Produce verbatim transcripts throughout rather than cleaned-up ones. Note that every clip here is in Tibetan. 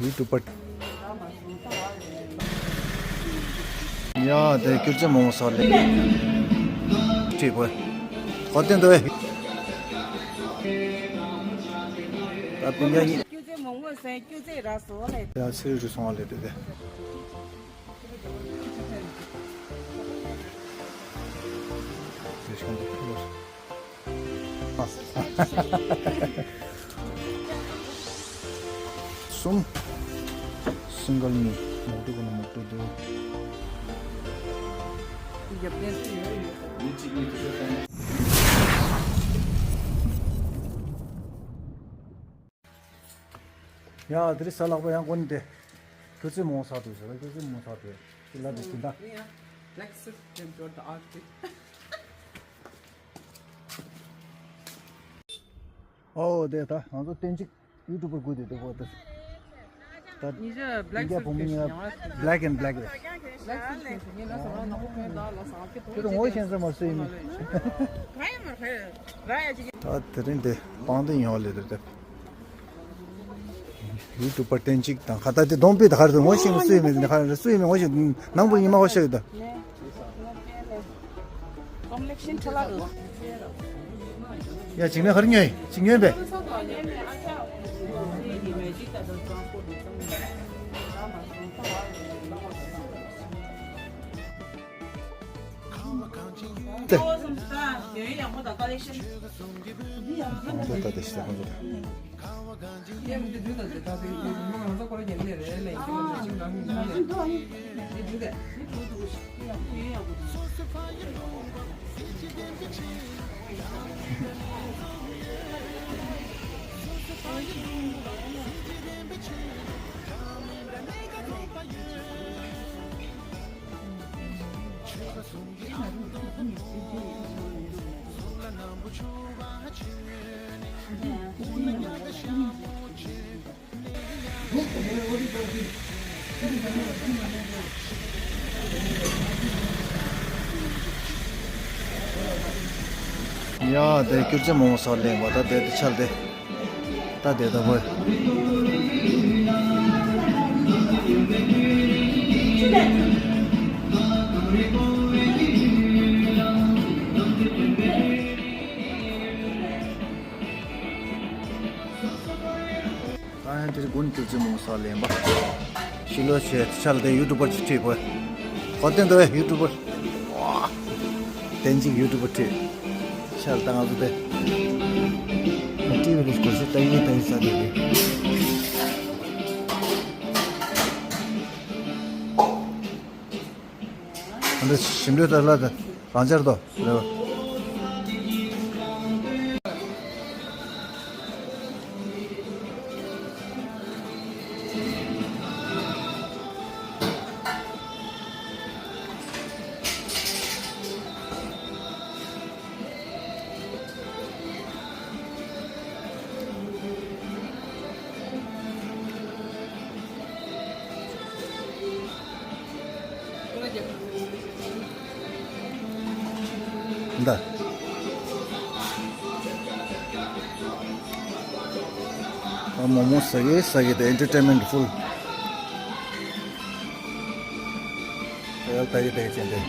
ཡུ་ཊུབ་པར། ཡ་དེ་སྐྱུར་ཆ་མང་པོ་ཟ་ལེ། ཁྲིད་པོ། གོ་བསྟན་འདུག་ཨེ། ད་སྤུན་ཀྱག་གཉིས། སྐྱུར་ཆ་མང་པོ་ཟ་སྐྱུར་ཆ་རག་སོང་ལེ། ཡ་ཚེ་རིང་རུ་སོང་བ་ལེ་དེ་དེ། གསུམ། སིང་གལ་གཉིས། མོག་ཏུ་ཀུན་མོག་ཏུ་དུ། ཡ་དེ་རིང་གཟའ་ལྷག་པ་ཡང་དགོན་དེ། སྐྱུར་ཆ་མང་ཟ་འདུག་ཟེར་བ། སྐྱུར་ཆ་མང་ཟ་འདུག་ཟེར་བ། ཅི་ལབ་འདུག་ཟེར་ན། Black Swift Gym Tour the Arctic. ཨོ་དེ་ད་ང་ཚོ་བསྟན་ཅིག་ཡུ་ཊུབ་པར་དགོས་དེ་དེ་གོ་དེ། ད་ཉི་ཤུ་Black Swift ཉི་ཤུ་བུ་མོ་ཉི་ཤུ། Black and Black རེད། Black Swift ཉི་ཤུ་ཉི་ཤུ་ལ་ཟ་ང་ནག་པོ་ཁོན་ད་ལ་ཟ་ཁེ་ཐོག་ཁྱེད་ཚོ་ངོ་ཤེས་ས་མ་སུ་ཡིན་མིན། ད་དེ་རིང་དེ་པང་གདན་ཡོང་ལེ་དེ་དེ། ཡུ་ཊུབ་པར་བསྟན་ཅིག་དང་ཁ་ད་དེ་གདོང་དཔེ་དེ་ག་རེ་དེ་ངོ་ཤེས་མི་སུ་ཡིན་མིན་དེ་ག་རེ་སུ་ཡིན་མིན་ངོ་ཤེས་ནང་པུར་ཉི་མ་ངོ་ཤེས་གི་ད། ཡ་ཅིག་ནས་ག་རེ་ཉོས་ཡིན་ཅིག་ཉོས་པས། ཏེ། ཁོང་ཚོ་ད་དེ་ཤི་ད་ཁོང་ཚོ་ད། ཡ་དེ་སྐྱུར་ཆ་མང་པོ་ཟ་ལེན་པ་ད་དེ་དེ་ཆལ་དེ། ད་དེ་ད་བོ། ད་ཡང་དེར་དགུན་སྐྱུར་ཆ་མང་པོ་ཟ་ལེན་པ། ཤི་ལོ་ཆེ་ཆལ་དེ་ཡུ་ཊུབ་པར་ཅིག་ཁྲིད་པོ། གོ་བསྟན་འདུག་ཨེ་ཡུ་ཊུབ་པར། ཏན་ཅིག་ཡུ་ཊུབ་པར་ཁྲིད། ཆལ་ད་ང་ཚོ་དེ། ཊི་ཝི་ལ་སྐོར་ཞིག་ལྟ་ཡིན་ལྟ་ཡིན་ས་དེ་རེད། ཨ་འདྲ་ཞིམ་འདོད་ལྟ་ལ་ད་རང་འཇར་དོ་རེད་བ། འདི། ཨ་མོག་མོག་ཟ་གི་ཟ་གི་དེ་ཨེན་ཊར་ཊེན་མེན་ཊི་ཕུལ། ཨེ་ལ་ད་གི་ད་གི་ཅན་དེ།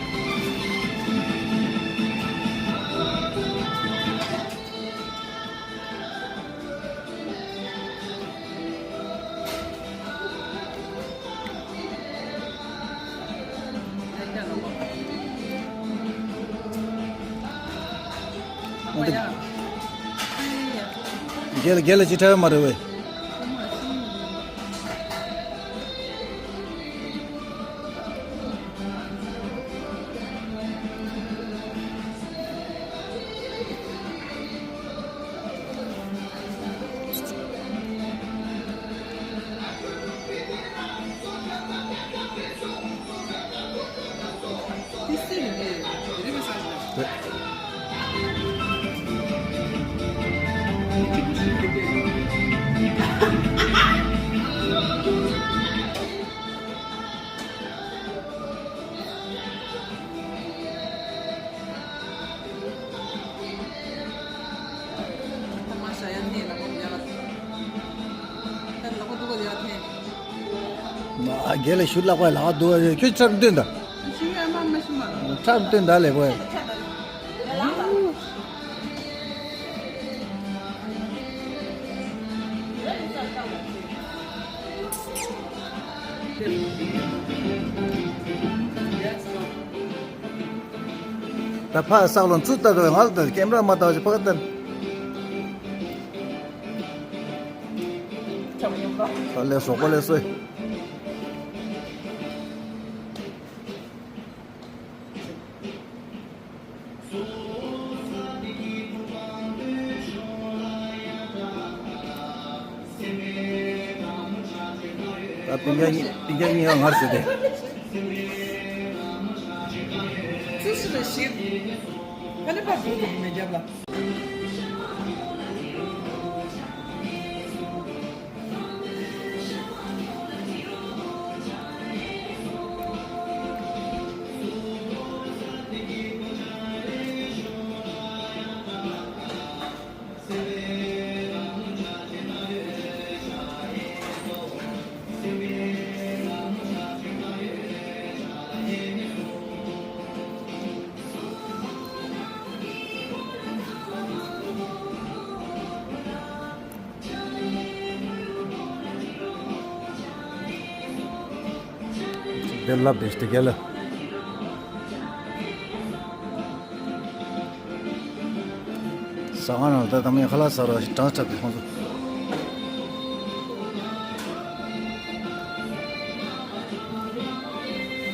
རྒྱལ་རྒྱལ་ལ་ཅི་ཁྲ་ཡོད་མ་རེད་བས། ཨ་རྒན་ལ་ཞུ་ལག་པ་ལག་འདུག་ཁྱོད་ཁྲབ་སྟོན་ད། ཁྲབ་སྟོན་ད་ལས་པོ། ད་ཕ་ས་ལོ་ཚུར་ལྟ་དོ། ང་ལ་ད་ཀེམ་ར་མ་ལྟ་བ་ཞིག་ཕ་ག་ལྟ། ད་ལས་སོག་པ་ལས་སོ། ད་སྤུན་ཀྱག་གཉིས། སྤུན་ཀྱག་གཉིས་ཀ་ངར་ཟེར་ཏེ། ཚུལ་ཞིག་ལ་ཞིག་ཕ་ནི་ཕ་འགྲོ་འདུག་མེ་རྒྱབ་ལ། དེ་ལབ་དེ་ཞིག་དེ་ག་ལ། ཟ་ཁང་ནང་ད་དམ་ཡང་ཁ་ལག་ཟ་རོགས་ཞིག་གྲངས་འཁྲབ་དེ་ཁོང་ཚོ།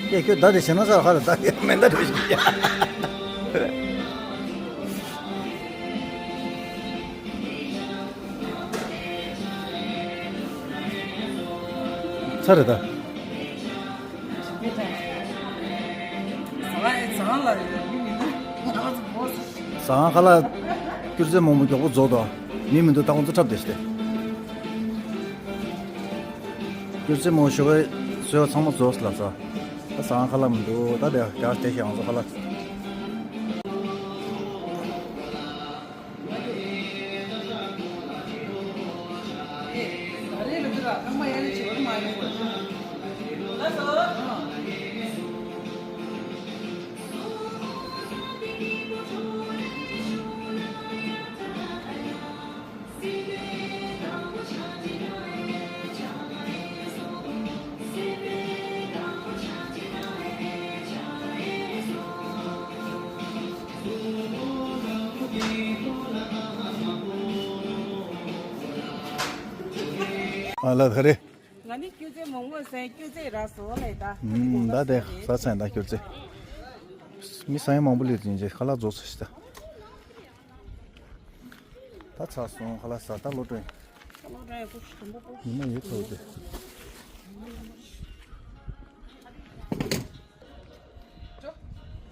ཀྱེ་ཁྱོད་ད་དེ་བྱས་ན་ཟ་ཁ་ལ་ད་དེ་མེ་མདའ་འགྲོ་ཞིག་ཡ། ཚར་རེད་ད། ཟ་ཁང་ལ་ཡོད་མི་མི་འདུག་ཟ་ཁང་ཁ་ལག་སྐྱུར་རྫས་མང་པོ་མགྱོགས་པོ་རྫོགས་དོ། མི་མི་འདུག་ད་ཁོང་ཚོ་འཁྲབ་བསྡད་ཤི་སྟེ། སྐྱུར་རྫས་མང་པོ་ཞོགས་པའི་བཟོས་པ་ཚང་མ་རྫོགས་སོང་ལ་ཟ། ད་ཟ་ཁང་ཁ་ལག་མི་འདུག་ད་དེ་རྒྱ་དེ་ཞིག་ང་ཚོ་ཁ་ལག་ཨ་ལ་ད་རེ། ང་ནི་སྐྱུར་རྫས་མང་པོ་ཟས། སྐྱུར་རྫས་རག་སོང་ལས་ད། ཨུམ་ད་དེ་ཟ་ཚན་ད་སྐྱུར་རྫས། མི་ཟ་ཡང་མང་པོ་སླེབས་ཟིན་རྗེས་ཁ་ལག་རྫོགས་ཚར་ཤི་ད། ད་ཚར་སོང་ཁ་ལག་ཟ། ད་ལོག་འགྲོ་ཡིན། ལོག་འགྲོ་ཡིན། ཉི་མ་ཡོད་ཚོད་དེ།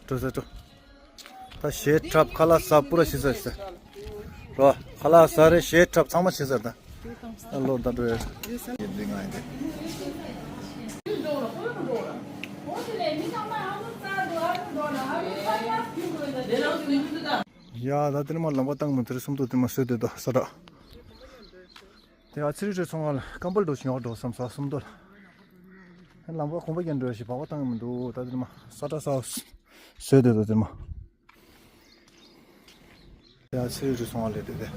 འགྲོ་ཟེར་འགྲོ། ད་གཞས་འཁྲབ་ཁ་ལག་ཟ་པུ་ར་ཤི་ཟེར་ཟེར། རོ། ཁ་ལག་ཟ་རེ་གཞས་འཁྲབ་ཚང་མ་ཤི་ཟེར་ད། ད་ལོག་ད་འགྲོ་ཡ། ཡིན་འདི་ང་ཡིན་འདི། ཡ་ད་དེ་ནས་མར་ལམ་པ་བཏང་མི་དེ་རིང་སུམ་མདོ་དེ་མར་བཟོས་བསྡད་དོ་ས་ར། དེ་ཨ་ཚེ་རིང་ཚོང་ཁང་ལ་ཀམ་པལ་འགྲོ་ཞིག་ཉོ་འགྲོ་བསམ་སོང་སུམ་མདོ་ལ། ལམ་པ་གོམ་པ་རྒྱག་འགྲོ་ཞིག་སྦག་སྦག་བཏང་གི་མི་འདུག་ད་དེ་ནས་མར་ས་ར་ས་བཟོས་བསྡད་དོ་དེ་མར། ཡ་ཚེ་རིང་སོང་བ་ལས་དེ་དེ།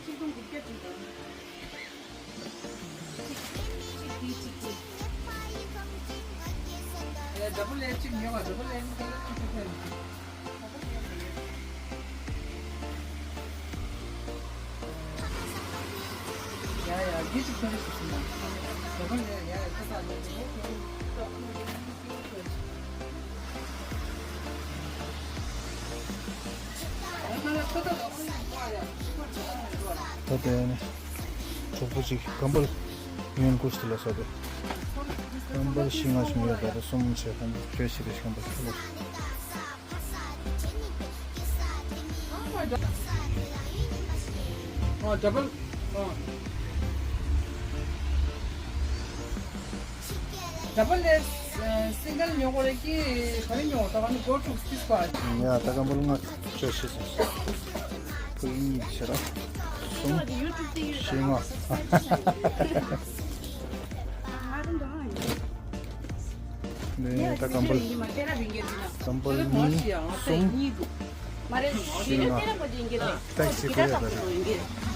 གཅིག་སྟོང་དགུ་བརྒྱ་བྱིན་དང་། གཅིག་གཅིག་གཅིག་གཅིག་གཅིག་ཨེ་ཌབ་བལ་ཨེ་གཅིག་ཉོ་བ། ཌབ་བལ་ཨེ་ནི་ཁ་ལག་གཅིག་ཁྱོད་ཕན། ཡ་ཡ་གི་གཅིག་ཁྱོད་རེ་ཞིག་ཟིན་ན། ཌབ་བལ་ཨེ་ཡ་ཡ་ཁ་ལག་ཉོ་ཉོ་ཁྱོད། ད་ལྟ་ཡང་ནི་གྲོགས་པོ་གཅིག་ཀམ་པལ་ཉོས་ནས་ཁུར་ཏེ་ལ་ས་དེ། ཀམ་པལ་བཞི་ལྔ་ཞིག་ཉོས། ད་ལྟ་གསུམ་བྱས། ད་ལྟ་ཁྱོད་བཞི་རེ་ཞིག་ཀམ་པལ་ཁུར་ལ། ཨ། ཌ་བལ། ཨ། ཌ་བལ་ལས་སིང་གལ་ཉོ་དགོས་རེད་ཀི། ག་རེ་ཉོ་ད་ག་ནི་གོ་ཊུག་སི་པ། ཡ་ད་ཀམ་བལ་ལྔ་ཅོ་ཤི་སོང་། ཕུལ་གཉིས་ཤ་ར་གསུམ་བཞི་ལྔ། ནས་ད་ཀམ་བལ། ཀམ་བལ་གཉིས་གསུམ་བཞི་ལྔ། ཏེག་སི་ཁོ་ཡ་ད་རེད།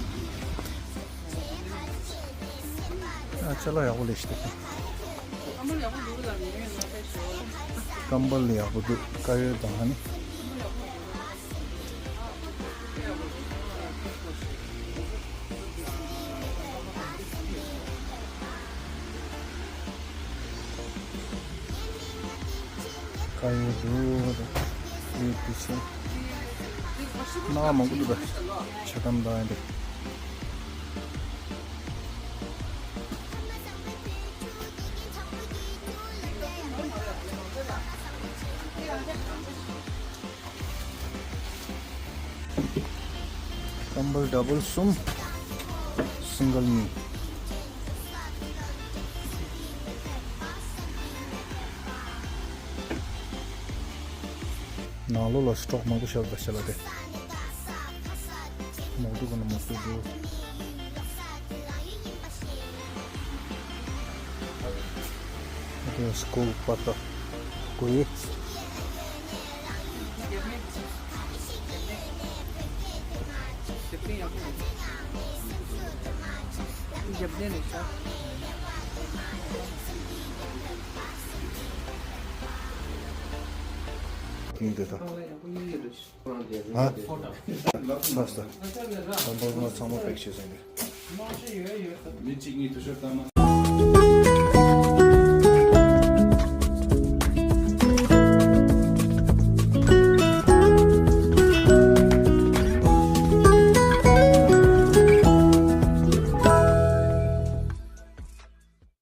ཨ་ཅ་ལག་ཡག་པོ་ལས་ཤི་ཏེ། ཀམ་བལ་ཡག་པོ་འདུག་དཀར་ཡོལ་དང་ཨ་ནི། དཀར་ཡོལ་འདུག་ཨེ་དེ་ཆེ། སྣ་མང་པོ་འདུག་ད། ཆ་ཏམ་དང་ཨེ་འདི། ཀམ་བལ་ཌ་བལ་གསུམ། སིང་གལ་གཉིས། ནང་ལོགས་ལ་སི་ཊོག་མང་པོ་ཤར་བ་ཤར་ལ་དེ། མོག་ཏུ་ག་ན་མོག་ཏུ་འདུག་དེ་སྐོར་པ་ད་གོ་ཡི། ཀིང་དེ་ད། ཧ། ས་ས། དང་པོ་ང་ཚང་མ་པེག་བྱས་ཟིན་གི། མི་གཅིག་གཉིས་དུ་ཤོར་དང་མ།